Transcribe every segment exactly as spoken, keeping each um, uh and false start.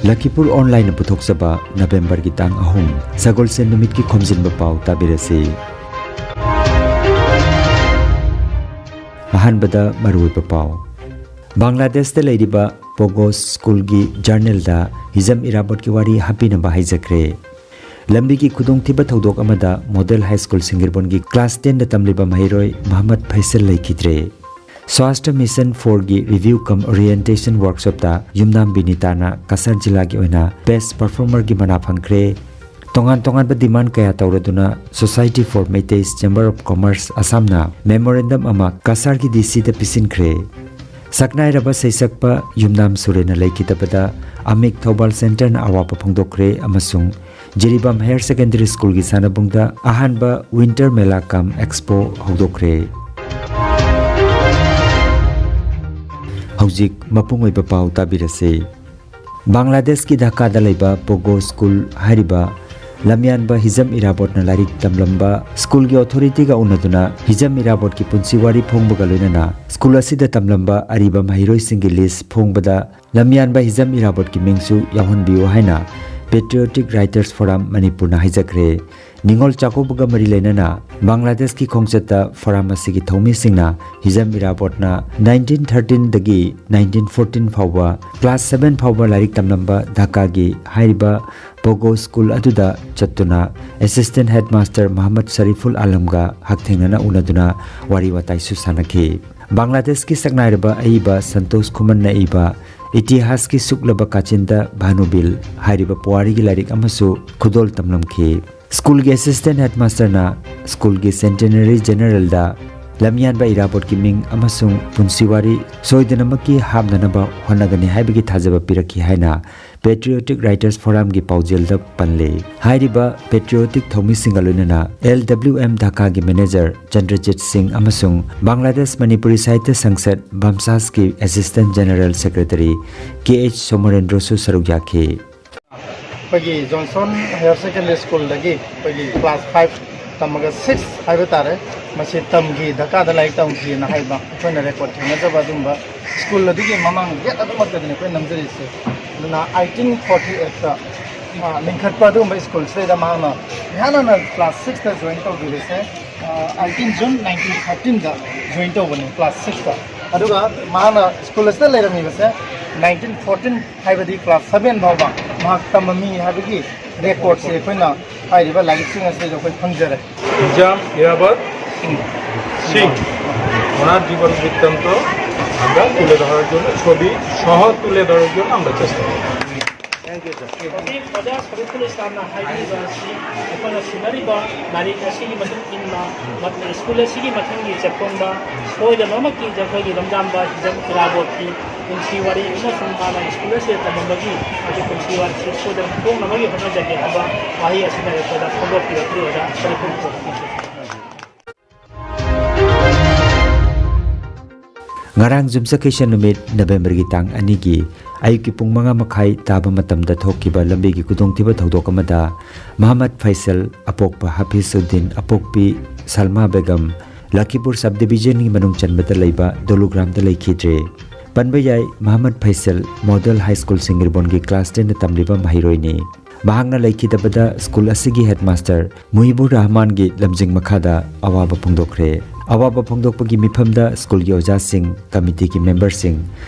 ꯂꯈꯤꯄꯨꯔ ꯑꯣꯟꯂꯥꯏꯟꯅ ꯄꯨꯊꯣꯛꯆꯕ ꯅꯕꯦꯝꯕꯔꯒꯤ ꯇꯥꯡ ꯑꯍꯨꯝ, ꯁꯒꯣꯜꯁꯦꯟ ꯅꯨꯃꯤꯠꯀꯤ ꯈꯣꯝꯖꯤꯟꯕ ꯄꯥꯎ ꯇꯥꯕꯤꯔꯁꯤ꯫ ꯑꯍꯥꯟꯕꯗ ꯃꯔꯨꯑꯣꯏꯕ ꯄꯥꯎ꯫ ꯕꯪꯒ꯭ꯂꯥꯗꯦꯁꯇ ꯂꯩꯔꯤꯕ ꯄꯣꯒꯣ ꯁ꯭ꯀꯨꯜꯒꯤ ꯖꯔꯅꯦꯜꯗ ꯍꯤꯖꯝ ꯏꯔꯥꯕꯣꯠꯀꯤ ꯋꯥꯔꯤ ꯍꯥꯞꯄꯤꯅꯕ ꯍꯥꯏꯖꯈ꯭ꯔꯦ꯫ ꯂꯝꯕꯤꯒꯤ ꯈꯨꯗꯣꯡꯊꯤꯕ ꯊꯧꯗꯣꯛ ꯑꯃꯗ ꯃꯣꯗꯦꯜ ꯍꯥꯏ ꯁ꯭ꯀꯨꯜ ꯁꯤꯡꯒꯤꯔꯕꯣꯟꯒꯤ ꯀ꯭ꯂꯥꯁ ꯇꯦꯟꯗ ꯇꯝꯂꯤꯕ ꯃꯍꯩꯔꯣꯏ ꯃꯍꯃꯗ ꯐꯩꯁꯜ ꯂꯩꯈꯤꯗ꯭ꯔꯦ꯫ ꯁ꯭ꯋꯥꯁꯊ ꯃꯤꯁꯟ ꯐꯣꯔꯒꯤ ꯔꯤꯚ꯭ꯌꯨ ꯀꯝ ꯑꯣꯔꯤꯌꯦꯟꯇꯦꯁꯟ ꯋꯥꯔꯛꯁꯣꯞꯇ ꯌꯨꯝꯅꯥꯝ ꯕꯤꯅꯤꯇꯥꯅ ꯀꯁꯥꯔ ꯖꯤꯂꯥꯒꯤ ꯑꯣꯏꯅ ꯕꯦꯁ ꯄꯔꯐꯣꯔꯃꯔꯒꯤ ꯃꯅꯥ ꯐꯪꯈ꯭ꯔꯦ꯫ ꯇꯣꯉꯥꯟ ꯇꯣꯉꯥꯟꯕ ꯗꯤꯃꯥꯟ ꯀꯌꯥ ꯇꯧꯔꯗꯨꯅ Society for Meiteis Chamber of Commerce ꯑꯁꯥꯝꯅ ꯃꯦꯃꯣꯔꯦꯟꯗꯝ ꯑꯃ ꯀꯁꯥꯔꯒꯤ ꯗꯤ ꯁꯤꯗ ꯄꯤꯁꯤꯟꯈ꯭ꯔꯦ꯫ ꯁꯛꯅꯥꯏꯔꯕ ꯁꯩꯁꯛꯄ ꯌꯨꯝꯅꯥꯝ ꯁꯨꯔꯦꯅ ꯂꯩꯈꯤꯗꯕꯗ ꯑꯃꯤꯛ ꯊꯧꯕꯥꯜ ꯁꯦꯟꯇꯔꯅ ꯑꯋꯥꯕ ꯐꯣꯡꯗꯣꯛꯈ꯭ꯔꯦ ꯑꯃꯁꯨꯡ ꯖꯤꯔꯤꯕꯥꯝ ꯍꯥꯌꯔ ꯁꯦꯀꯦꯟꯗꯔꯤ ꯁ꯭ꯀꯨꯜꯒꯤ ꯁꯥꯟꯅꯕꯨꯡꯗ ꯑꯍꯥꯟꯕ ꯋꯤꯟꯇꯔ ꯃꯦꯂꯥ ꯀꯝ ꯑꯦꯛꯁꯄꯣ ꯍꯧꯗꯣꯛꯈ꯭ꯔꯦ꯫ ꯍꯧꯖꯤꯛ ꯃꯄꯨꯡ ꯑꯣꯏꯕ ꯄꯥꯎ ꯇꯥꯕꯤꯔꯁꯤ꯫ ꯕꯪꯒ꯭ꯂꯥꯗꯦꯁꯀꯤ ꯙꯥꯀꯥꯗ ꯂꯩꯕ ꯄꯣꯒꯣ ꯁ꯭ꯀꯨꯜ ꯍꯥꯏꯔꯤꯕ ꯂꯝꯌꯥꯟꯕ ꯍꯤꯖꯝ ꯏꯔꯥꯕꯣꯠꯅ ꯂꯥꯏꯔꯤꯛ ꯇꯝꯂꯝꯕ ꯁ꯭ꯀꯨꯜꯒꯤ ꯑꯣꯊꯣꯔꯤꯇꯤꯒ ꯎꯅꯗꯨꯅ ꯍꯤꯖꯝ ꯏꯔꯥꯕꯣꯠꯀꯤ ꯄꯨꯟꯁꯤ ꯋꯥꯔꯤ ꯐꯣꯡꯕꯒ ꯂꯣꯏꯅꯅ ꯁ꯭ꯀꯨꯜ ꯑꯁꯤꯗ ꯇꯝꯂꯝꯕ ꯑꯔꯤꯕ ꯃꯍꯩꯔꯣꯏꯁꯤꯡꯒꯤ ꯂꯤꯁ ꯐꯣꯡꯕꯗ ꯂꯝꯌꯥꯟꯕ ꯍꯤꯖꯝ ꯏꯔꯥꯕꯣꯠꯀꯤ ꯃꯤꯡꯁꯨ ꯌꯥꯎꯍꯟꯕꯤꯌꯨ ꯍꯥꯏꯅ Patriotic Writers Forum ꯃꯅꯤꯄꯨꯔꯅ ꯍꯥꯏꯖꯈ꯭ꯔꯦ꯫ ꯅꯤꯉꯣꯜ ꯆꯥꯛꯀꯧꯕꯒ ꯃꯔꯤ ꯂꯩꯅꯅ ꯕꯪꯒ꯭ꯂꯥꯗꯦꯁꯀꯤ ꯈꯣꯡꯆꯠꯇ ꯐꯣꯔꯝ ꯑꯁꯤꯒꯤ ꯊꯧꯃꯤꯁꯤꯡꯅ ꯍꯤꯖꯝ ꯏꯔꯥꯕꯣꯠꯅ nineteen thirteen ꯗꯒꯤ nineteen fourteen ꯐꯥꯎꯕ class seven ꯐꯥꯎꯕ ꯂꯥꯏꯔꯤꯛ ꯇꯝꯂꯝꯕ ꯙꯥꯀꯥꯒꯤ ꯍꯥꯏꯔꯤꯕ ꯄꯣꯒꯣ ꯁ꯭ꯀꯨꯜ ꯑꯗꯨꯗ ꯆꯠꯇꯨꯅ ꯑꯦꯁꯤꯁꯇꯦꯟ ꯍꯦꯗꯃꯥꯁꯇꯔ ꯃꯍꯃꯗ ꯁꯔꯤꯐꯨꯜ ꯑꯥꯂꯝꯒ ꯍꯛꯊꯦꯡꯅꯅ ꯎꯅꯗꯨꯅ ꯋꯥꯔꯤ ꯋꯥꯇꯥꯏꯁꯨ ꯁꯥꯟꯅꯈꯤ꯫ ꯕꯪꯒ꯭ꯂꯥꯗꯦꯁꯀꯤ ꯁꯛꯅꯥꯏꯔꯕ ꯑꯏꯕ ꯁꯟꯇꯣꯁ ꯈꯨꯃꯟꯅ ꯏꯕ ꯏꯇꯤꯍꯥꯁꯀꯤ ꯁꯨꯛꯂꯕ ꯀꯥꯆꯤꯟꯗ ꯚꯥꯅꯨꯕꯤꯜ ꯍꯥꯏꯔꯤꯕ ꯄꯨꯋꯥꯔꯤꯒꯤ ꯂꯥꯏꯔꯤꯛ ꯑꯃꯁꯨ ꯈꯨꯗꯣꯜ ꯇꯝꯂꯝꯈꯤ꯫ ꯁ꯭ꯀꯨꯜꯒꯤ ꯑꯦꯁꯤꯁꯇꯦꯟ ꯍꯦꯗꯃꯥꯁꯇꯔꯅ ꯁ꯭ꯀꯨꯜꯒꯤ ꯁꯦꯟꯇꯦꯅꯔꯤ ꯖꯦꯅꯔꯦꯜꯗ ꯂꯝꯌꯥꯟꯕ ꯏꯔꯥꯕꯣꯠꯀꯤ ꯃꯤꯡ ꯑꯃꯁꯨꯡ ꯄꯨꯟꯁꯤ ꯋꯥꯔꯤ ꯁꯣꯏꯗꯅꯃꯛꯀꯤ ꯍꯥꯞꯅꯅꯕ ꯍꯣꯠꯅꯒꯅꯤ ꯍꯥꯏꯕꯒꯤ ꯊꯥꯖꯕ ꯄꯤꯔꯛꯈꯤ ꯍꯥꯏꯅ Patriotic Writers Forumꯒꯤ ꯄꯥꯎꯖꯦꯜꯗ ꯄꯜꯂꯤ꯫ ꯍꯥꯏꯔꯤꯕ patriotic ꯊꯧꯃꯤꯁꯤꯡꯒ ꯂꯣꯏꯅꯅ L W M ꯙꯥꯀꯥꯒꯤ ꯃꯦꯅꯦꯖꯔ ꯆꯟꯗ꯭ꯔꯖꯤꯠ ꯁꯤꯡ ꯑꯃꯁꯨꯡ ꯕꯪꯒ꯭ꯂꯥꯗꯦꯁ ꯃꯅꯤꯄꯨꯔꯤ ꯁꯥꯍꯤꯇ꯭ꯌ ꯁꯪꯁꯠ ꯕꯝꯁꯥꯁꯀꯤ assistant general secretary K H ꯁꯣꯃꯔꯦꯟꯗ꯭ꯔꯣꯁꯨ ꯁꯔꯨꯛ ꯌꯥꯈꯤ꯫ ꯑꯩꯈꯣꯏꯒꯤ ꯖꯣꯟꯁꯟ ꯍꯥꯌꯔ ꯁꯦꯀꯦꯟꯗꯔꯤ ꯁ꯭ꯀꯨꯜꯗꯒꯤ ꯑꯩꯈꯣꯏꯒꯤ ꯀ꯭ꯂꯥꯁ ꯐꯥꯏꯚ ꯇꯝꯃꯒ ꯁꯤꯛꯁ ꯍꯥꯏꯕ ꯇꯥꯔꯦ, ꯃꯁꯤ ꯇꯝꯈꯤ, ꯙꯀꯥꯗ ꯂꯥꯏꯔꯤꯛ ꯇꯝꯈꯤꯅ ꯍꯥꯏꯕ ꯑꯩꯈꯣꯏꯅ ꯔꯦꯀꯣꯔꯠ ꯊꯦꯡꯅꯖꯕ ꯑꯗꯨꯒꯨꯝꯕ ꯁ꯭ꯀꯨꯜ ꯑꯗꯨꯒꯤ ꯃꯃꯥꯡ ꯒꯦꯠ ꯑꯗꯨꯃꯛꯇꯗꯅꯤ ꯑꯩꯈꯣꯏ ꯅꯝꯖꯔꯤꯁꯦ꯫ ꯑꯗꯨꯅ ꯑꯩꯠꯇꯤꯟ ꯐꯣꯔꯇꯤ ꯑꯩꯠꯇ ꯂꯤꯡꯈꯠꯄ ꯑꯗꯨꯒꯨꯝꯕ ꯁ꯭ꯀꯨꯜꯁꯤꯗꯩꯗ ꯃꯍꯥꯛꯅ ꯏꯍꯥꯟ ꯍꯥꯟꯅ ꯀ꯭ꯂꯥꯁ ꯁꯤꯛꯁꯇ ꯖꯣꯏꯟ ꯇꯧꯈꯤꯕꯁꯦ ꯑꯩꯠꯇꯤꯟ ꯖꯨꯟ ꯅꯥꯏꯟꯇꯤꯟ ꯊꯥꯔꯇꯤꯟꯗ ꯖꯣꯏꯟ ꯇꯧꯕꯅꯤ ꯀ꯭ꯂꯥꯁ ꯁꯤꯛꯁꯇ꯫ ꯑꯗꯨꯒ ꯃꯍꯥꯛꯅ ꯁ꯭ꯀꯨꯜ ꯑꯁꯤꯗ ꯂꯩꯔꯝꯃꯤꯕꯁꯦ ꯅꯥꯏꯟꯇꯤꯟ ꯐꯣꯔꯇꯤꯟ ꯍꯥꯏꯕꯗꯤ ꯀ꯭ꯂꯥꯁ ꯁꯕꯦꯟ ꯐꯥꯎꯕ ꯃꯍꯥꯛ ꯇꯝꯃꯝꯃꯤ ꯍꯥꯏꯕꯒꯤ ꯔꯦꯀꯣꯔꯠꯁꯦ ꯑꯩꯈꯣꯏꯅ ꯍꯥꯏꯔꯤꯕ ꯂꯥꯏꯔꯤꯛꯁꯤꯡ ꯑꯁꯤꯗ ꯑꯩꯈꯣꯏ ꯐꯪꯖꯔꯦ꯫ হিজাম ইয়াবাদ সিং, সিং, ওনার জীবন বৃত্তান্ত আমরা তুলে ধরার জন্য, ছবি সহ তুলে ধরার জন্য আমরা চেষ্টা করব। ꯍꯧꯖꯤꯛ ꯑꯣꯖꯥ ꯁꯔꯤꯐꯨꯜ ꯏꯁꯂꯥꯝꯅ ꯍꯥꯏꯕꯤꯔꯤꯕ ꯑꯁꯤ ꯑꯩꯈꯣꯏꯅ ꯁꯤꯟꯅꯔꯤꯕ ꯂꯥꯏꯔꯤꯛ ꯑꯁꯤꯒꯤ ꯃꯇꯨꯡ ꯏꯟꯅ ꯁ꯭ꯀꯨꯜ ꯑꯁꯤꯒꯤ ꯃꯊꯪꯒꯤ ꯆꯠꯐꯝꯗ ꯁꯣꯏꯗꯅꯃꯛꯀꯤ ꯑꯩꯈꯣꯏꯒꯤ ꯂꯝꯖꯥꯝꯕ ꯍꯤꯖꯝ ꯏꯔꯥꯕꯣꯠꯀꯤ ꯄꯨꯟꯁꯤ ꯋꯥꯔꯤ ꯑꯃꯁꯨꯡ ꯃꯥꯅ ꯁ꯭ꯀꯨꯜ ꯑꯁꯤꯗ ꯇꯝꯂꯝꯕꯒꯤ ꯃꯥꯒꯤ ꯄꯨꯟꯁꯤ ꯋꯥꯔꯤꯁꯤ ꯁꯣꯏꯗꯅ ꯐꯣꯡꯅꯕꯒꯤ ꯍꯣꯠꯅꯖꯒꯦ ꯍꯥꯏꯕ ꯋꯥꯍꯩ ꯑꯁꯤꯅ ꯑꯩꯈꯣꯏꯗ ꯐꯣꯡꯗꯣꯛꯄꯤꯔꯛꯂꯤ ꯑꯣꯖꯥ ꯁꯔꯤꯐꯨꯜ꯫ ꯉꯔꯥꯡ ꯌꯨꯝꯁꯀꯩꯁ ꯅꯨꯃꯤꯠ ꯅꯕꯦꯝꯕꯔꯒꯤ ꯇꯥꯡ ꯑꯅꯤꯒꯤ ꯑꯌꯨꯛꯀꯤ ꯄꯨꯡ ꯃꯉꯥ ꯃꯈꯥꯏ ꯇꯥꯕ ꯃꯇꯝꯗ ꯊꯣꯛꯈꯤꯕ ꯂꯝꯕꯤꯒꯤ ꯈꯨꯗꯣꯡꯊꯤꯕ ꯊꯧꯗꯣꯛ ꯑꯃꯗ ꯃꯍꯃꯗ ꯐꯩꯁꯜ ꯑꯄꯣꯛꯄ ꯍꯥꯐꯤꯖ ꯎꯗꯤꯟ ꯑꯄꯣꯛꯄꯤ ꯁꯜꯃꯥ ꯕꯦꯒꯝ ꯂꯈꯤꯄꯨꯔ ꯁꯕ ꯗꯤꯕꯤꯖꯟꯒꯤ ꯃꯅꯨꯡ ꯆꯟꯕꯗ ꯂꯩꯕ ꯗꯣꯂꯨꯒ꯭ꯔꯥꯝꯗ ꯂꯩꯈꯤꯗ꯭ꯔꯦ꯫ ꯄꯟꯕ ꯌꯥꯏ, ꯃꯍꯃꯗ ꯐꯩꯁꯜ ꯃꯣꯗꯦꯜ ꯍꯥꯏ ꯁ꯭ꯀꯨꯜ ꯁꯤꯡꯒꯤꯔꯕꯣꯟꯒꯤ ꯀ꯭ꯂꯥꯁ ꯇꯦꯟꯗ ꯇꯝꯂꯤꯕ ꯃꯍꯩꯔꯣꯏꯅꯤ꯫ ꯃꯍꯥꯛꯅ ꯂꯩꯈꯤꯗꯕꯗ ꯁ꯭ꯀꯨꯜ ꯑꯁꯤꯒꯤ ꯍꯦꯗꯃꯥꯁꯇꯔ ꯃꯨꯍꯤꯕꯨꯔ ꯔꯍꯃꯥꯟꯒꯤ ꯂꯝꯖꯤꯡ ꯃꯈꯥꯗ ꯑꯋꯥꯕ ꯐꯣꯡꯗꯣꯛꯈ꯭ꯔꯦ꯫ ꯑꯋꯥꯕ ꯐꯣꯡꯗꯣꯛꯄꯒꯤ ꯃꯤꯐꯝꯗ ꯁ꯭ꯀꯨꯜꯒꯤ ꯑꯣꯖꯥꯁꯤꯡ, ꯀꯃꯤꯇꯤꯒꯤ ꯃꯦꯝꯕꯔꯁꯤꯡ,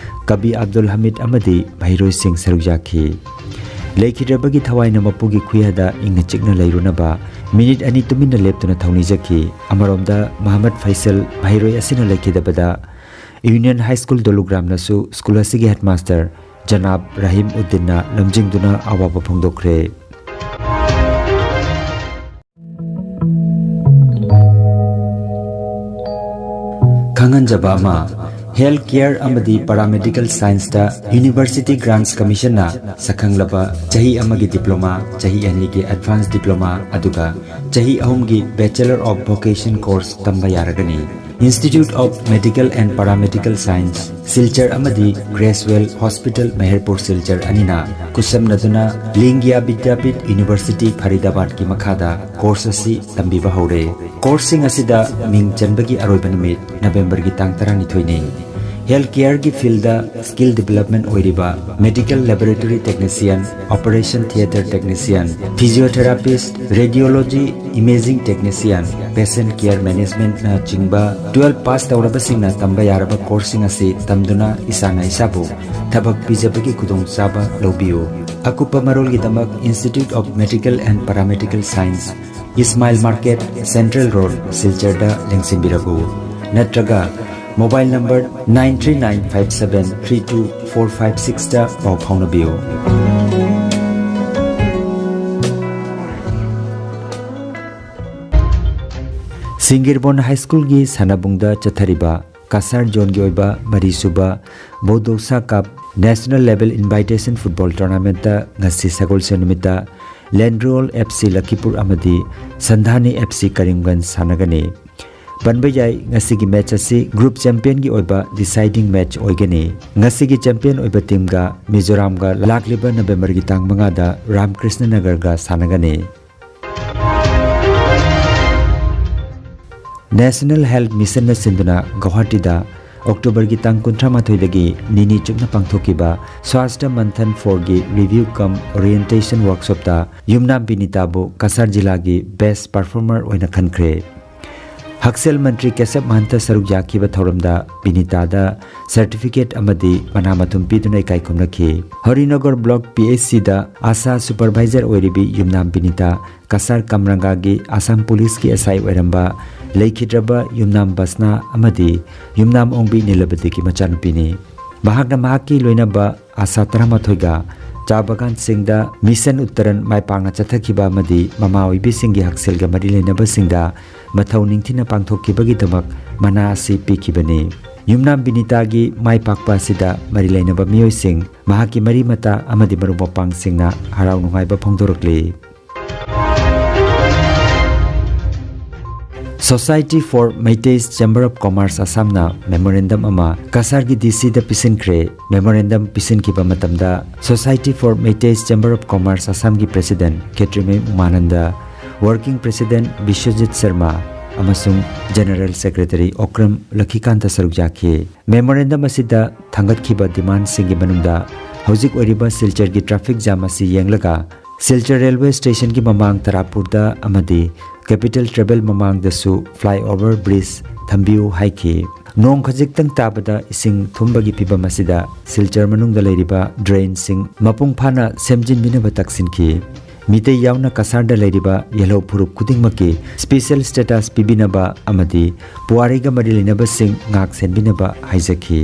ꯀꯕꯤ ꯑꯕꯗꯨꯜ ꯍꯃꯤꯗ ꯑꯃꯗꯤ ꯃꯍꯩꯔꯣꯏꯁꯤꯡ ꯁꯔꯨꯛ ꯌꯥꯈꯤ꯫ ꯂꯩꯈꯤꯗ꯭ꯔꯕꯒꯤ ꯊꯋꯥꯏꯅ ꯃꯄꯨꯒꯤ ꯈꯨꯌꯥꯗ ꯏꯪꯅ ꯆꯤꯛꯅ ꯂꯩꯔꯨꯅꯕ ꯃꯤꯅꯤꯠ ꯑꯅꯤ ꯇꯨꯃꯤꯟꯅ ꯂꯦꯞꯇꯨꯅ ꯊꯧꯅꯤꯖꯈꯤ꯫ ꯑꯃꯔꯣꯝꯗ ꯃꯍꯃꯗ ꯐꯩꯁꯜ ꯃꯍꯩꯔꯣꯏ ꯑꯁꯤꯅ ꯂꯩꯈꯤꯗꯕꯗ ꯌꯨꯅꯤꯌꯟ ꯍꯥꯏ ꯁ꯭ꯀꯨꯜ ꯗꯣꯂꯨꯒ꯭ꯔꯥꯝꯅꯁꯨ ꯁ꯭ꯀꯨꯜ ꯑꯁꯤꯒꯤ ꯍꯦꯗꯃꯥꯁꯇꯔ ꯖꯅꯥꯕ ꯔꯍꯤꯝ ꯎꯗꯤꯟꯅ ꯂꯝꯖꯤꯡꯗꯨꯅ ꯑꯋꯥꯕ ꯐꯣꯡꯗꯣꯛꯈ꯭ꯔꯦ꯫ ꯈꯪꯍꯟꯖꯕ ꯑꯃ, ꯍꯦꯜꯊ ꯀꯦꯌꯔ ꯑꯃꯗꯤ ꯄꯦꯔꯥꯃꯦꯗꯤꯀꯦꯜ ꯁꯥꯏꯟꯁꯇ ꯌꯨꯅꯤꯚꯔꯁꯤꯇꯤ ꯒ꯭ꯔꯥꯟꯠꯁ ꯀꯃꯤꯁꯟꯅ ꯁꯛꯈꯪꯂꯕ ꯆꯍꯤ ꯑꯃꯒꯤ ꯗꯤꯄ꯭ꯂꯣꯃꯥ, ꯆꯍꯤ ꯑꯅꯤꯒꯤ ꯑꯦꯗꯚꯥꯟꯁ ꯗꯤꯄ꯭ꯂꯣꯃꯥ, ꯑꯗꯨꯒ ꯆꯍꯤ ꯑꯍꯨꯝꯒꯤ ꯕꯦꯆꯦꯂꯔ ꯑꯣꯐ ꯚꯣꯀꯦꯁꯟ ꯀꯣꯔꯁ ꯇꯝꯕ ꯌꯥꯔꯒꯅꯤ꯫ Institute of Medical and Paramedical Science, Silchar ꯑꯃꯗꯤ Creswell Hospital, ꯃꯦꯍꯔꯄꯨꯔ ꯁꯤꯜꯆꯔ ꯑꯅꯤꯅ ꯈꯨꯠꯁꯝꯅꯗꯨꯅ ꯂꯤꯡꯒꯤꯌꯥ ꯕꯤꯗ꯭ꯌꯥꯄꯤꯊ ꯌꯨꯅꯤꯚꯔꯁꯤꯇꯤ ꯐꯔꯤꯗꯥꯕꯥꯗꯀꯤ ꯃꯈꯥꯗ ꯀꯣꯔꯁ ꯑꯁꯤ ꯇꯝꯕꯤꯕ ꯍꯧꯔꯦ꯫ ꯀꯣꯔꯁꯁꯤꯡ ꯑꯁꯤꯗ ꯃꯤꯡ ꯆꯟꯕꯒꯤ ꯑꯔꯣꯏꯕ ꯅꯨꯃꯤꯠ ꯅꯕꯦꯝꯕꯔꯒꯤ ꯇꯥꯡ ꯇꯔꯥꯅꯤꯊꯣꯏꯅꯤ꯫ ꯍꯦꯜꯊ ꯀꯦꯌꯔꯒꯤ ꯐꯤꯜꯗ ꯁ꯭ꯀꯤꯜ ꯗꯤꯕꯦꯂꯞꯃꯦꯟ ꯑꯣꯏꯔꯤꯕ medical laboratory technician, operation theatre technician, physiotherapist, radiology, imaging technician, patient care managementꯅꯆꯤꯡꯕ twelve ꯄꯥꯁ ꯇꯧꯔꯕꯁꯤꯡꯅ ꯇꯝꯕ ꯌꯥꯔꯕ ꯀꯣꯔꯁꯁꯤꯡ ꯑꯁꯤ ꯇꯝꯗꯨꯅ ꯏꯁꯥꯅ ꯏꯁꯥꯕꯨ ꯊꯕꯛ ꯄꯤꯖꯕꯒꯤ ꯈꯨꯗꯣꯡꯆꯥꯕ ꯂꯧꯕꯤꯌꯨ꯫ ꯑꯀꯨꯞꯄ ꯃꯔꯣꯜꯒꯤꯗꯃꯛ Institute of Medical and Paramedical Science, Ismail market, central road, ꯁꯤꯜꯆꯔꯗ ꯂꯦꯡꯁꯤꯟꯕꯤꯔꯛꯎ꯫ ꯅꯠꯇ꯭ꯔꯒ mobile number nine three nine five seven three two four five sixꯇ ꯄꯥꯎ ꯐꯥꯎꯅꯕꯤꯌꯨ꯫ ꯁꯤꯡꯒꯤꯔꯕꯣꯟ ꯍꯥꯏ ꯁ꯭ꯀꯨꯜꯒꯤ ꯁꯥꯟꯅꯕꯨꯡꯗ ꯆꯠꯊꯔꯤꯕ ꯀꯁꯥꯔ ꯖꯣꯟꯒꯤ ꯑꯣꯏꯕ ꯃꯔꯤꯁꯨꯕ ꯕꯧꯗꯣꯁꯥ ꯀꯞ ꯅꯦꯁꯅꯦꯜ ꯂꯦꯚꯦꯜ ꯏꯟꯚꯥꯏꯇꯦꯁꯟ ꯐꯨꯠꯕꯣꯜ ꯇꯣꯔꯅꯥꯃꯦꯟꯠꯇ ꯉꯁꯤ ꯁꯒꯣꯜꯁꯦꯟ ꯅꯨꯃꯤꯠꯇ ꯂꯦꯟꯗ꯭ꯔꯣꯜ ꯑꯦꯐ ꯁꯤ ꯂꯈꯤꯄꯨꯔ ꯑꯃꯗꯤ ꯁꯟꯙꯥꯅꯤ ꯑꯦꯐ ꯁꯤ ꯀꯔꯤꯝꯒꯟꯖ ꯁꯥꯟꯅꯒꯅꯤ꯫ ꯄꯟꯕ ꯌꯥꯏ, ꯉꯁꯤꯒꯤ ꯃꯦꯆ ꯑꯁꯤ ꯒ꯭ꯔꯨꯞ ꯆꯦꯝꯄꯤꯌꯟꯒꯤ ꯑꯣꯏꯕ ꯗꯤꯁꯥꯏꯗꯤꯡ ꯃꯦꯆ ꯑꯣꯏꯒꯅꯤ꯫ ꯉꯁꯤꯒꯤ ꯆꯦꯝꯄꯤꯌꯟ ꯑꯣꯏꯕ ꯇꯤꯝꯒ ꯃꯤꯖꯣꯔꯥꯝꯒ ꯂꯥꯛꯂꯤꯕ ꯅꯕꯦꯝꯕꯔꯒꯤ ꯇꯥꯡ ꯃꯉꯥꯗ ꯔꯥꯝꯀ꯭ꯔꯤꯁꯅ ꯅꯒꯔꯒ ꯁꯥꯟꯅꯒꯅꯤ꯫ ꯅꯦꯁꯅꯦꯜ ꯍꯦꯜꯊ ꯃꯤꯁꯟꯅ ꯁꯤꯟꯗꯨꯅ ꯒꯧꯍꯥꯇꯤꯗ ꯑꯣꯛꯇꯣꯕꯔꯒꯤ ꯇꯥꯡ ꯀꯨꯟꯊ꯭ꯔꯥ ꯃꯥꯊꯣꯏꯗꯒꯤ ꯅꯤꯅꯤ ꯆꯨꯞꯅ ꯄꯥꯡꯊꯣꯛꯈꯤꯕ ꯁ꯭ꯋꯥꯁꯊ ꯃꯟꯊꯟ ꯐꯣꯔꯒꯤ ꯔꯤꯚ꯭ꯌꯨ ꯀꯝ ꯑꯣꯔꯤꯌꯦꯟꯇꯦꯁꯟ ꯋꯥꯔꯛꯁꯣꯞꯇ ꯌꯨꯝꯅꯥꯝ ꯕꯤꯅꯤꯇꯥꯕꯨ ꯀꯁꯥꯔ ꯖꯤꯂꯥꯒꯤ ꯕꯦꯁ꯭ꯠ ꯄꯔꯐꯣꯔꯃꯔ ꯑꯣꯏꯅ ꯈꯟꯈ꯭ꯔꯦ꯫ ꯍꯛꯁꯦꯜ ꯃꯟꯇ꯭ꯔꯤ ꯀꯦꯁꯕ ꯃꯍꯟꯇ ꯁꯔꯨꯛ ꯌꯥꯈꯤꯕ ꯊꯧꯔꯝꯗ ꯕꯤꯅꯤꯇꯥꯗ ꯁꯔꯇꯤꯐꯤꯀꯦꯠ ꯑꯃꯗꯤ ꯃꯅꯥ ꯃꯊꯨꯝ ꯄꯤꯗꯨꯅ ꯏꯀꯥꯏ ꯈꯨꯝꯅꯈꯤ꯫ ꯍꯔꯤꯅꯒꯔ ꯕ꯭ꯂꯣꯛ ꯄꯤ ꯑꯩꯆ ꯁꯤꯗ ꯑꯥꯁꯥ ꯁꯨꯄꯔꯚꯥꯏꯖꯔ ꯑꯣꯏꯔꯤꯕꯤ ꯌꯨꯝꯅꯥꯝ ꯕꯤꯅꯤꯇꯥ ꯀꯁꯥꯔ ꯀꯝꯔꯪꯒꯥꯒꯤ ꯑꯁꯥꯝ ꯄꯨꯂꯤꯁꯀꯤ ꯑꯦꯁ ꯑꯥꯏ ꯑꯣꯏꯔꯝꯕ ꯂꯩꯈꯤꯗ꯭ꯔꯕ ꯌꯨꯝꯅꯥꯝ ꯕꯁꯅꯥ ꯑꯃꯗꯤ ꯌꯨꯝꯅꯥꯝ ꯑꯣꯡꯕꯤ ꯅꯤꯂꯕꯇꯤꯒꯤ ꯃꯆꯥꯅꯨꯄꯤꯅꯤ꯫ ꯃꯍꯥꯛꯅ ꯃꯍꯥꯛꯀꯤ ꯂꯣꯏꯅꯕ ꯑꯥꯁꯥ ꯇꯔꯥꯃꯥꯊꯣꯏꯒ ꯆꯥ ꯕꯒꯥꯟꯁꯤꯡꯗ ꯃꯤꯁꯟ ꯎꯠꯇꯔꯟ ꯃꯥꯏ ꯄꯥꯛꯅ ꯆꯠꯊꯈꯤꯕ ꯑꯃꯗꯤ ꯃꯃꯥ ꯑꯣꯏꯕꯤꯁꯤꯡꯒꯤ ꯍꯛꯁꯦꯜꯒ ꯃꯔꯤ ꯂꯩꯅꯕꯁꯤꯡꯗ ꯃꯊꯧ ꯅꯤꯡꯊꯤꯅ ꯄꯥꯡꯊꯣꯛꯈꯤꯕꯒꯤꯗꯃꯛ ꯃꯅꯥ ꯑꯁꯤ ꯄꯤꯈꯤꯕꯅꯤ꯫ ꯌꯨꯝꯅꯥꯝ ꯕꯤꯅꯤꯇꯥꯒꯤ ꯃꯥꯏ ꯄꯥꯛꯄ ꯑꯁꯤꯗ ꯃꯔꯤ ꯂꯩꯅꯕ ꯃꯤꯑꯣꯏꯁꯤꯡ, ꯃꯍꯥꯛꯀꯤ ꯃꯔꯤ ꯃꯇꯥ ꯑꯃꯗꯤ ꯃꯔꯨꯞ ꯃꯄꯥꯡꯁꯤꯡꯅ ꯍꯔꯥꯎ ꯅꯨꯡꯉꯥꯏꯕ ꯐꯣꯡꯗꯣꯔꯛꯂꯤ꯫ Society for Meiteis Chamber of Commerce Assamꯅ memorandum ꯑꯃ ꯀꯁꯥꯔꯒꯤ D Cꯗ ꯄꯤꯁꯤꯟꯈ꯭ꯔꯦ꯫ Memorandum ꯄꯤꯁꯤꯟꯈꯤꯕ ꯃꯇꯝꯗ Society for Meiteis Chamber of Commerce Assamꯒꯤ President Khetrimayum ꯎꯃꯥꯅꯟꯗ, Working President Biswajit Sharma ꯑꯃꯁꯨꯡ General Secretary ꯑꯣꯀ꯭ꯔꯝ ꯂꯈꯤꯀꯥꯟꯇ ꯁꯔꯨꯛ ꯌꯥꯈꯤ꯫ Memorandum ꯑꯁꯤꯗ ꯊꯥꯡꯒꯠꯈꯤꯕ demandꯁꯤꯡꯒꯤ ꯃꯅꯨꯡꯗ ꯍꯧꯖꯤꯛ ꯑꯣꯏꯔꯤꯕ ꯁꯤꯜꯆꯔꯒꯤ traffic jam ꯑꯁꯤ ꯌꯦꯡꯂꯒ ꯁꯤꯜꯆꯔ railway stationꯒꯤ ꯃꯃꯥꯡ ꯇꯔꯥꯄꯨꯔꯗ ꯑꯃꯗꯤ Capital Tribal ꯃꯃꯥꯡꯗꯁꯨ flyover bridge ꯊꯝꯕꯤꯌꯨ ꯍꯥꯏꯈꯤ꯫ ꯅꯣꯡ ꯈꯖꯤꯛꯇꯪ ꯇꯥꯕꯗ ꯏꯁꯤꯡ ꯊꯨꯝꯕꯒꯤ ꯐꯤꯚꯝ ꯑꯁꯤꯗ ꯁꯤꯜꯆꯔ ꯃꯅꯨꯡꯗ ꯂꯩꯔꯤꯕ drainꯁꯤꯡ ꯃꯄꯨꯡ ꯐꯥꯅ ꯁꯦꯝꯖꯤꯟꯕꯤꯅꯕ ꯇꯛꯁꯤꯟꯈꯤ꯫ ꯃꯤꯇꯩ ꯌꯥꯎꯅ ꯀꯁꯥꯔꯗ ꯂꯩꯔꯤꯕ ꯌꯦꯜꯍꯧ ꯐꯨꯔꯨꯞ ꯈꯨꯗꯤꯡꯃꯛꯀꯤ special status ꯄꯤꯕꯤꯅꯕ ꯑꯃꯗꯤ ꯄꯨꯋꯥꯔꯤꯒ ꯃꯔꯤ ꯂꯩꯅꯕꯁꯤꯡ ꯉꯥꯛ ꯁꯦꯟꯕꯤꯅꯕ ꯍꯥꯏꯖꯈꯤ꯫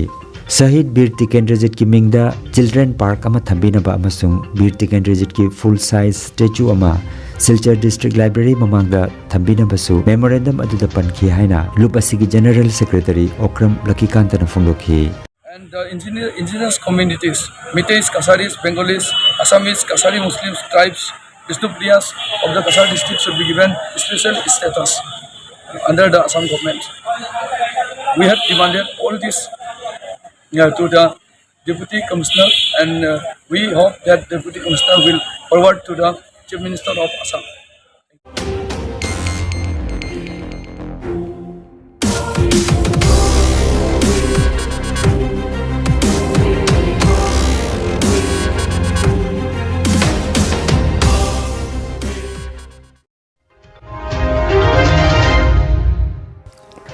ꯁꯍꯤꯗ ꯕꯤꯔ ꯇꯤꯀꯦꯟꯗ꯭ꯔꯖꯤꯠꯀꯤ ꯃꯤꯡꯗ children park ꯑꯃ ꯊꯝꯕꯤꯅꯕ ꯑꯃꯁꯨꯡ ꯕꯤꯔ ꯇꯤꯀꯦꯟꯗ꯭ꯔꯖꯤꯠꯀꯤ full size statue ꯑꯃ ꯁꯤꯜꯆꯔ district library ꯃꯃꯥꯡꯗ ꯊꯝꯕꯤꯅꯕꯁꯨ memorandum ꯑꯗꯨꯗ ꯄꯟꯈꯤ ꯍꯥꯏꯅ ꯂꯨꯞ ꯑꯁꯤꯒꯤ General Secretary ꯑꯣꯀ꯭ꯔꯝ ꯂꯀꯤꯀꯥꯟꯇꯅ ꯐꯣꯡꯗꯣꯛꯈꯤ꯫ And the indigenous, indigenous communities, Meiteis, Kasaris, Bengalis, Assamese, Kasari Muslims, tribes, Bishnupriyas of the Kasar district should be given special status under the Assam government. We have demanded all this, uh, to the Deputy Commissioner, and, uh, we hope that Deputy Commissioner will forward to the Chief Minister of Assam.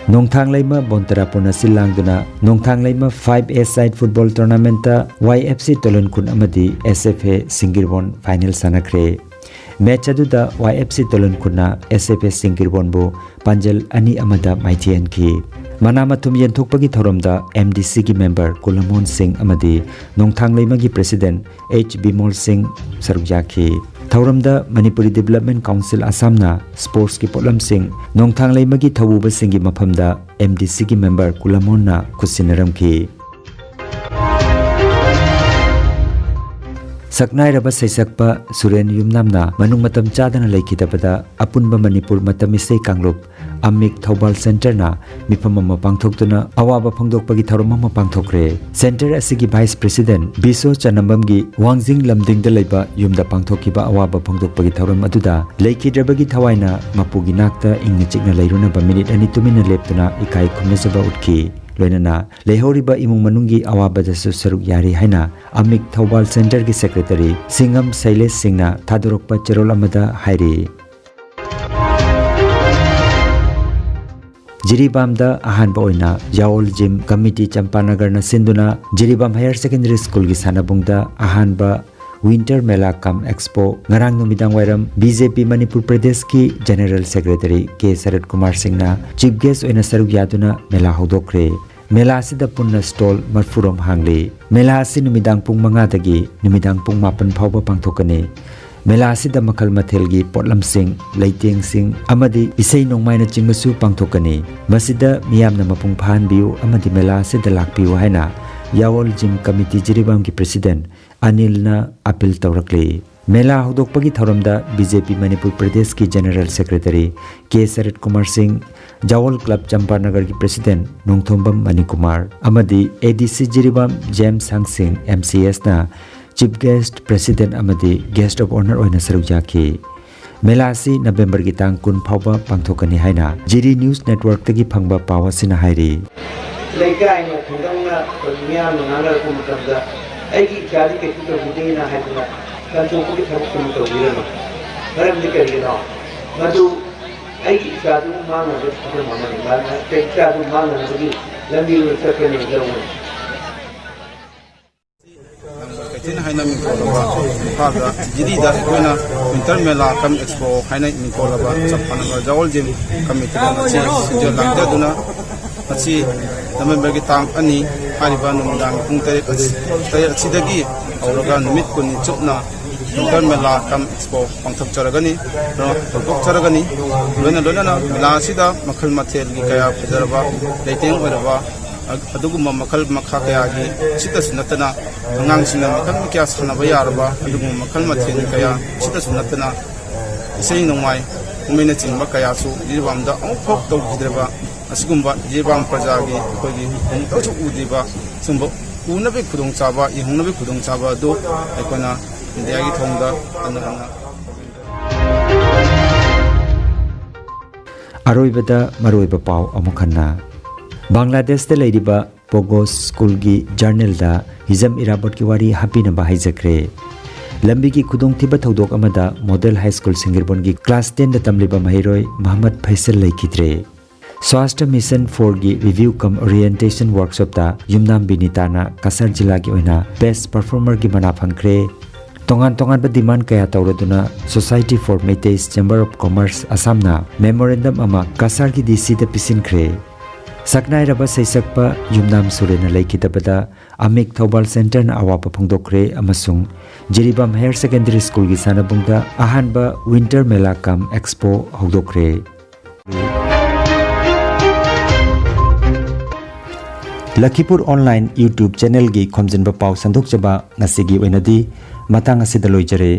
ꯅꯣꯡꯊꯥꯡ ꯂꯩꯃ ꯕꯣꯟꯇꯔꯥꯄꯨꯔꯅ ꯁꯤꯜ ꯂꯥꯡꯗꯨꯅ ꯅꯣꯡꯊꯥꯡ ꯂꯩꯃ five A side football tournamentꯇ Y F C ꯇꯣꯂꯟꯈꯨꯟ ꯑꯃꯗꯤ S F A ꯁꯤꯡꯒꯤꯔꯕꯣꯟ final ꯁꯥꯟꯅꯈ꯭ꯔꯦ꯫ Match ꯑꯗꯨꯗ Y F C ꯇꯣꯂꯟꯈꯨꯟꯅ S F A ꯁꯤꯡꯒꯤꯔꯕꯣꯟꯕꯨ ꯄꯥꯟꯖꯜ ꯑꯅꯤ ꯑꯃꯗ ꯃꯥꯏꯊꯤꯍꯟꯈꯤ꯫ ꯃꯅꯥ ꯃꯊꯨꯝ ꯌꯦꯟꯊꯣꯛꯄꯒꯤ ꯊꯧꯔꯝꯗ M D Cꯒꯤ member ꯀꯨꯂꯃꯣꯍꯟ ꯁꯤꯡ ꯑꯃꯗꯤ ꯅꯣꯡꯊꯥꯡ ꯂꯩꯃꯒꯤ president H ꯕꯤꯃꯣꯜ ꯁꯤꯡ ꯁꯔꯨꯛ ꯌꯥꯈꯤ꯫ ꯊꯧꯔꯝꯗ ꯃꯅꯤꯄꯨꯔꯤ Development Council ꯑꯁꯥꯝꯅ sportsꯀꯤ ꯄꯣꯠꯂꯝꯁꯤꯡ ꯅꯣꯡꯊꯥꯡ ꯂꯩꯃꯒꯤ ꯊꯧꯎꯕꯁꯤꯡꯒꯤ ꯃꯐꯝꯗ M D Cꯒꯤ member ꯀꯨꯂꯃꯣꯍꯟꯅ ꯈꯨꯠꯁꯤꯟꯅꯔꯝꯈꯤ꯫ ꯁꯛꯅꯥꯏꯔꯕ ꯁꯩꯁꯛꯄ ꯁꯨꯔꯦꯟ ꯌꯨꯝꯅꯥꯝꯅ ꯃꯅꯨꯡ ꯃꯇꯝ ꯆꯥꯗꯅ ꯂꯩꯈꯤꯗꯕꯗ ꯑꯄꯨꯟꯕ ꯃꯅꯤꯄꯨꯔ ꯃꯇꯝ ꯏꯁꯩ ꯀꯥꯡꯂꯨꯞ ꯑꯃꯤꯛ ꯊꯧꯕꯥꯜ ꯁꯦꯟꯇꯔꯅ ꯃꯤꯐꯝ ꯑꯃ ꯄꯥꯡꯊꯣꯛꯇꯨꯅ ꯑꯋꯥꯕ ꯐꯣꯡꯗꯣꯛꯄꯒꯤ ꯊꯧꯔꯝ ꯑꯃ ꯄꯥꯡꯊꯣꯛꯈ꯭ꯔꯦ꯫ ꯁꯦꯟꯇꯔ ꯑꯁꯤꯒꯤ ꯚꯥꯏꯁ ꯄ꯭ꯔꯦꯁꯤꯗꯦꯟꯠ ꯕꯤꯁꯣ ꯆꯅꯝꯕꯝꯒꯤ ꯋꯥꯡꯖꯤꯡ ꯂꯝꯗꯤꯡꯗ ꯂꯩꯕ ꯌꯨꯝꯗ ꯄꯥꯡꯊꯣꯛꯈꯤꯕ ꯑꯋꯥꯕ ꯐꯣꯡꯗꯣꯛꯄꯒꯤ ꯊꯧꯔꯝ ꯑꯗꯨꯗ ꯂꯩꯈꯤꯗ꯭ꯔꯕꯒꯤ ꯊꯋꯥꯏꯅ ꯃꯄꯨꯒꯤ ꯅꯥꯛꯇ ꯏꯪꯅ ꯆꯤꯛꯅ ꯂꯩꯔꯨꯅꯕ ꯃꯤꯅꯤꯠ ꯑꯅꯤ ꯇꯨꯃꯤꯟꯅ ꯂꯦꯞꯇꯨꯅ ꯏꯀꯥꯏ ꯈꯨꯝꯅꯖꯕ ꯎꯠꯈꯤ꯫ ꯂꯣꯏꯅꯅ ꯂꯩꯍꯧꯔꯤꯕ ꯏꯃꯨꯡ ꯃꯅꯨꯡꯒꯤ ꯑꯋꯥꯕꯗꯁꯨ ꯁꯔꯨꯛ ꯌꯥꯔꯤ ꯍꯥꯏꯅ ꯑꯃꯤꯛ ꯊꯧꯕꯥꯜ ꯁꯦꯟꯇꯔꯒꯤ ꯁꯦꯀ꯭ꯔꯦꯇꯔꯤ ꯁꯤꯡꯉꯝ ꯁꯩꯂꯦꯁ ꯁꯤꯡꯅ ꯊꯥꯗꯣꯔꯛꯄ ꯆꯦꯔꯣꯜ ꯑꯃꯗ ꯍꯥꯏꯔꯤ꯫ ꯖꯤꯔꯤꯕꯥꯝꯗ ꯑꯍꯥꯟꯕ ꯑꯣꯏꯅ ꯌꯥꯑꯣꯜ ꯖꯤꯝ ꯀꯃꯤꯇꯤ ꯆꯝꯄꯥꯅꯒꯔꯅ ꯁꯤꯟꯗꯨꯅ ꯖꯤꯔꯤꯕꯥꯝ ꯍꯥꯌꯔ ꯁꯦꯀꯦꯟꯗꯔꯤ ꯁ꯭ꯀꯨꯜꯒꯤ ꯁꯥꯟꯅꯕꯨꯡꯗ ꯑꯍꯥꯟꯕ ꯋꯤꯟꯇꯔ ꯃꯦꯂꯥ ꯀꯝ ꯑꯦꯛꯁꯄꯣ ꯉꯔꯥꯡ ꯅꯨꯃꯤꯗꯥꯡ ꯋꯥꯏꯔꯝ ꯕꯤ ꯖꯦ ꯄꯤ ꯃꯅꯤꯄꯨꯔ ꯄ꯭ꯔꯗꯦꯁꯀꯤ general secretary K Sarat Kumar ꯁꯤꯡꯅ ꯆꯤꯐ ꯒꯦꯁ ꯑꯣꯏꯅ ꯁꯔꯨꯛ ꯌꯥꯗꯨꯅ ꯃꯦꯂꯥ ꯍꯧꯗꯣꯛꯈ꯭ꯔꯦ꯫ ꯃꯦꯂꯥ ꯑꯁꯤꯗ ꯄꯨꯟꯅ ꯁ꯭ꯇꯣꯜ ꯃꯔꯐꯨꯔꯣꯝ ꯍꯥꯡꯂꯤ꯫ ꯃꯦꯂꯥ ꯑꯁꯤ ꯅꯨꯃꯤꯗꯥꯡ ꯄꯨꯡ ꯃꯉꯥꯗꯒꯤ ꯅꯨꯃꯤꯗꯥꯡ ꯄꯨꯡ ꯃꯥꯄꯟ ꯐꯥꯎꯕ ꯄꯥꯡꯊꯣꯛꯀꯅꯤ꯫ ꯃꯦꯂꯥ ꯑꯁꯤꯗ ꯃꯈꯜ ꯃꯊꯦꯜꯒꯤ ꯄꯣꯠꯂꯝꯁꯤꯡ, ꯂꯩꯇꯦꯡꯁꯤꯡ ꯑꯃꯗꯤ ꯏꯁꯩ ꯅꯣꯡꯃꯥꯏꯅꯆꯤꯡꯕꯁꯨ ꯄꯥꯡꯊꯣꯛꯀꯅꯤ꯫ ꯃꯁꯤꯗ ꯃꯤꯌꯥꯝꯅ ꯃꯄꯨꯡ ꯐꯥꯍꯟꯕꯤꯌꯨ ꯑꯃꯗꯤ ꯃꯦꯂꯥ ꯑꯁꯤꯗ ꯂꯥꯛꯄꯤꯌꯨ ꯍꯥꯏꯅ ꯌꯥꯑꯣꯜ ꯖꯤꯝ ꯀꯃꯤꯇꯤ ꯖꯤꯔꯤꯕꯥꯝꯒꯤ ꯄ꯭ꯔꯦꯁꯤꯗꯦꯟꯠ ꯑꯅꯤꯜꯅ ꯑꯄꯤꯜ ꯇꯧꯔꯛꯂꯤ꯫ ꯃꯦꯂꯥ ꯍꯧꯗꯣꯛꯄꯒꯤ ꯊꯧꯔꯝꯗ ꯕꯤ ꯖꯦ ꯄꯤ ꯃꯅꯤꯄꯨꯔ ꯄ꯭ꯔꯗꯦꯁꯀꯤ general secretary K Sarat Kumar Singh, ꯖꯥꯋꯣꯜ ꯀ꯭ꯂꯕ ꯆꯝꯄꯥꯅꯒꯔꯒꯤ ꯄ꯭ꯔꯦꯁꯤꯗꯦꯟꯠ ꯅꯣꯡꯊꯣꯝꯕꯝ ꯃꯅꯤꯀꯨꯃꯥꯔ ꯑꯃꯗꯤ A D C Jiribam James ꯍꯪꯁꯤꯡ ꯑꯦꯝ ꯁꯤ ꯑꯦꯁꯅ ꯆꯤꯐ ꯒꯦꯁ, ꯄ꯭ꯔꯦꯁꯤꯗꯦꯟꯠ ꯑꯃꯗꯤ ꯒꯦꯁ ꯑꯣꯐ ꯑꯣꯅꯔ ꯑꯣꯏꯅ ꯁꯔꯨꯛ ꯌꯥꯈꯤ꯫ ꯃꯦꯂꯥ ꯑꯁꯤ ꯅꯕꯦꯝꯕꯔꯒꯤ ꯇꯥꯡ ꯀꯨꯟ ꯐꯥꯎꯕ ꯄꯥꯡꯊꯣꯛꯀꯅꯤ ꯍꯥꯏꯅ ꯖꯤꯔꯤ ꯅ꯭ꯌꯨꯁ ꯅꯦꯠꯋꯔꯛꯇꯒꯤ ꯐꯪꯕ ꯄꯥꯎ ꯑꯁꯤꯅ ꯍꯥꯏꯔꯤ꯫ ꯂꯩꯀꯥꯏꯅ ꯈꯨꯡꯒꯪꯅ ꯑꯩꯈꯣꯏ ꯃꯤꯌꯥꯝꯅ ꯉꯥꯡꯅꯔꯛꯄ ꯃꯇꯝꯗ ꯑꯩꯒꯤ ꯏꯆꯥꯗꯤ ꯀꯩꯁꯨ ꯇꯧꯈꯤꯗꯦꯅ ꯍꯥꯏꯗꯅ ꯇꯟꯊꯣꯛꯄꯒꯤ ꯊꯕꯛꯇꯨ ꯇꯧꯕꯤꯔꯅꯨ꯫ ꯃꯔꯝꯗꯤ ꯀꯔꯤꯒꯤꯅꯣ? ꯃꯗꯨ ꯑꯩꯒꯤ ꯏꯆꯥꯗꯨ ꯃꯥꯡꯅꯕ ꯈꯨꯗꯝ ꯑꯃꯅꯤ꯫ ꯃꯥꯅ ꯏꯆꯥꯗꯨ ꯃꯥꯡꯅꯅꯕꯒꯤ ꯂꯝꯕꯤꯗ ꯆꯠꯀꯅꯤ ꯂꯧꯅꯤ꯫ ꯀꯩꯊꯦꯜ ꯍꯥꯏꯅ ꯃꯤꯡꯊꯣꯜꯂꯕ ꯏꯝꯐꯥꯜꯗ ꯖꯤꯔꯤꯗ ꯑꯩꯈꯣꯏꯅ ꯋꯤꯟꯇꯔ ꯃꯦꯂꯥ ꯀꯝ ꯑꯦꯛꯁꯄꯣ ꯍꯥꯏꯅ ꯃꯤꯡꯊꯣꯜꯂꯕ ꯆꯝꯄꯥꯅꯒꯔ ꯖꯥꯋꯣꯜ ꯖꯤꯝ ꯀꯃꯤꯇꯤꯅ ꯉꯁꯤ ꯁꯤꯟꯖ ꯂꯥꯡꯖꯗꯨꯅ ꯉꯁꯤ ꯅꯕꯦꯝꯕꯔꯒꯤ ꯇꯥꯡ ꯑꯅꯤ ꯍꯥꯏꯔꯤꯕ ꯅꯨꯃꯤꯗꯥꯡ ꯄꯨꯡ ꯇꯔꯦꯠ ꯑꯁꯤ, ꯇꯔꯦꯠ ꯑꯁꯤꯗꯒꯤ ꯍꯧꯔꯒ ꯅꯨꯃꯤꯠ ꯀꯨꯟꯅꯤ ꯆꯨꯞꯅ ꯋꯤꯟꯇꯔ ꯃꯦꯂꯥ ꯀꯝ ꯑꯦꯛꯁꯄꯣ ꯄꯥꯡꯊꯣꯛꯆꯔꯒꯅꯤ, ꯍꯧꯗꯣꯛꯆꯔꯒꯅꯤ꯫ ꯂꯣꯏꯅ ꯂꯣꯏꯅꯅ ꯃꯦꯂꯥ ꯑꯁꯤꯗ ꯃꯈꯜ ꯃꯊꯦꯜꯒꯤ ꯀꯌꯥ ꯐꯖꯔꯕ ꯂꯩꯇꯦꯡ ꯑꯣꯏꯔꯕ ꯑꯗꯨꯒꯨꯝꯕ ꯃꯈꯜ ꯃꯈꯥ ꯀꯌꯥꯒꯤ ꯑꯁꯤꯇꯁꯨ ꯅꯠꯇꯅ ꯑꯉꯥꯡꯁꯤꯡꯅ ꯃꯈꯜ ꯀꯌꯥ ꯁꯥꯟꯅꯕ ꯌꯥꯔꯕ ꯑꯗꯨꯒꯨꯝꯕ ꯃꯈꯜ ꯃꯊꯦꯜ ꯀꯌꯥ ꯑꯁꯤꯇꯁꯨ ꯅꯠꯇꯅ ꯏꯁꯩ ꯅꯣꯡꯃꯥꯏ ꯀꯨꯝꯍꯩꯅꯆꯤꯡꯕ ꯀꯌꯥꯁꯨ ꯖꯤꯔꯤꯕꯥꯝꯗ ꯑꯃꯨꯛꯐꯥꯎ ꯇꯧꯈꯤꯗ꯭ꯔꯤꯕ, ꯑꯁꯤꯒꯨꯝꯕ ꯖꯤꯔꯤꯕꯥꯝ ꯄ꯭ꯔꯖꯥꯒꯤ ꯑꯩꯈꯣꯏꯒꯤ ꯑꯃꯨꯛꯇꯁꯨ ꯎꯗ꯭ꯔꯤꯕ ꯁꯨꯝꯕ ꯎꯅꯕꯒꯤ ꯈꯨꯗꯣꯡꯆꯥꯕ, ꯌꯦꯡꯍꯧꯅꯕꯒꯤ ꯈꯨꯗꯣꯡꯆꯥꯕ ꯑꯗꯨ ꯑꯩꯈꯣꯏꯅ ꯃꯤꯗꯤꯌꯥꯒꯤ ꯊꯣꯡꯗ ꯍꯟꯅ ꯍꯟꯅ ꯑꯔꯣꯏꯕꯗ ꯃꯔꯨꯑꯣꯏꯕ ꯄꯥꯎ ꯑꯃꯨꯛ ꯍꯟꯅ꯫ ꯕꯪꯒ꯭ꯂꯥꯗꯦꯁꯇ ꯂꯩꯔꯤꯕ ꯄꯣꯒꯣꯁ ꯁ꯭ꯀꯨꯜꯒꯤ ꯖꯔꯅꯦꯜꯗ ꯍꯤꯖꯝ ꯏꯔꯥꯕꯣꯠꯀꯤ ꯋꯥꯔꯤ ꯍꯥꯞꯄꯤꯅꯕ ꯍꯥꯏꯖꯈ꯭ꯔꯦ꯫ ꯂꯝꯕꯤꯒꯤ ꯈꯨꯗꯣꯡꯊꯤꯕ ꯊꯧꯗꯣꯛ ꯑꯃꯗ ꯃꯣꯗꯦꯜ ꯍꯥꯏ ꯁ꯭ꯀꯨꯜ ꯁꯤꯡꯒꯤꯔꯕꯣꯟꯒꯤ ꯀ꯭ꯂꯥꯁ ꯇꯦꯟꯗ ꯇꯝꯂꯤꯕ ꯃꯍꯩꯔꯣꯏ ꯃꯍꯃꯗ ꯐꯩꯁꯜ ꯂꯩꯈꯤꯗ꯭ꯔꯦ꯫ ꯁ꯭ꯋꯥꯁꯊ ꯃꯤꯁꯟ ꯐꯣꯔꯒꯤ ꯔꯤꯚ꯭ꯌꯨ ꯀꯝ ꯑꯣꯔꯤꯌꯦꯟꯇꯦꯁꯟ ꯋꯥꯔꯛꯁꯣꯞꯇ ꯌꯨꯝꯅꯥꯝ ꯕꯤꯅꯤꯇꯥꯅ ꯀꯁꯥꯔ ꯖꯤꯂꯥꯒꯤ ꯑꯣꯏꯅ ꯕꯦꯁ꯭ꯠ ꯄꯔꯐꯣꯔꯃꯔꯒꯤ ꯃꯅꯥ ꯐꯪꯈ꯭ꯔꯦ꯫ ꯇꯣꯉꯥꯟ ꯇꯣꯉꯥꯟꯕ ꯗꯤꯃꯥꯟ ꯀꯌꯥ ꯇꯧꯔꯗꯨꯅ Society for Meiteis Chamber of Commerce ꯑꯁꯥꯝꯅ ꯃꯦꯃꯣꯔꯦꯟꯗꯝ ꯑꯃ ꯀꯁꯥꯔꯒꯤ ꯗꯤ ꯁꯤꯗ ꯄꯤꯁꯤꯟꯈ꯭ꯔꯦ꯫ ꯁꯛꯅꯥꯏꯔꯕ ꯁꯩꯁꯛꯄ ꯌꯨꯝꯅꯥꯝ ꯁꯨꯔꯦꯅ ꯂꯩꯈꯤꯗꯕꯗ ꯑꯃꯤꯛ ꯊꯧꯕꯥꯜ ꯁꯦꯟꯇꯔꯅ ꯑꯋꯥꯕ ꯐꯣꯡꯗꯣꯛꯈ꯭ꯔꯦ ꯑꯃꯁꯨꯡ ꯖꯤꯔꯤꯕꯥꯝ ꯍꯥꯌꯔ ꯁꯦꯀꯦꯟꯗꯔꯤ ꯁ꯭ꯀꯨꯜꯒꯤ ꯁꯥꯟꯅꯕꯨꯡꯗ ꯑꯍꯥꯟꯕ ꯋꯤꯟꯇꯔ ꯃꯦꯂꯥ ꯀꯝ ꯑꯦꯛꯁꯄꯣ ꯍꯧꯗꯣꯛꯈ꯭ꯔꯦ꯫ ꯂꯈꯤꯄꯨꯔ ꯑꯣꯟꯂꯥꯏꯟ YouTube ꯆꯦꯅꯦꯜꯒꯤ ꯈꯣꯝꯖꯤꯟꯕ ꯄꯥꯎ ꯁꯟꯗꯣꯛꯆꯕ ꯉꯁꯤꯒꯤ ꯑꯣꯏꯅꯗꯤ ꯃꯇꯥꯡ ꯑꯁꯤꯗ ꯂꯣꯏꯖꯔꯦ꯫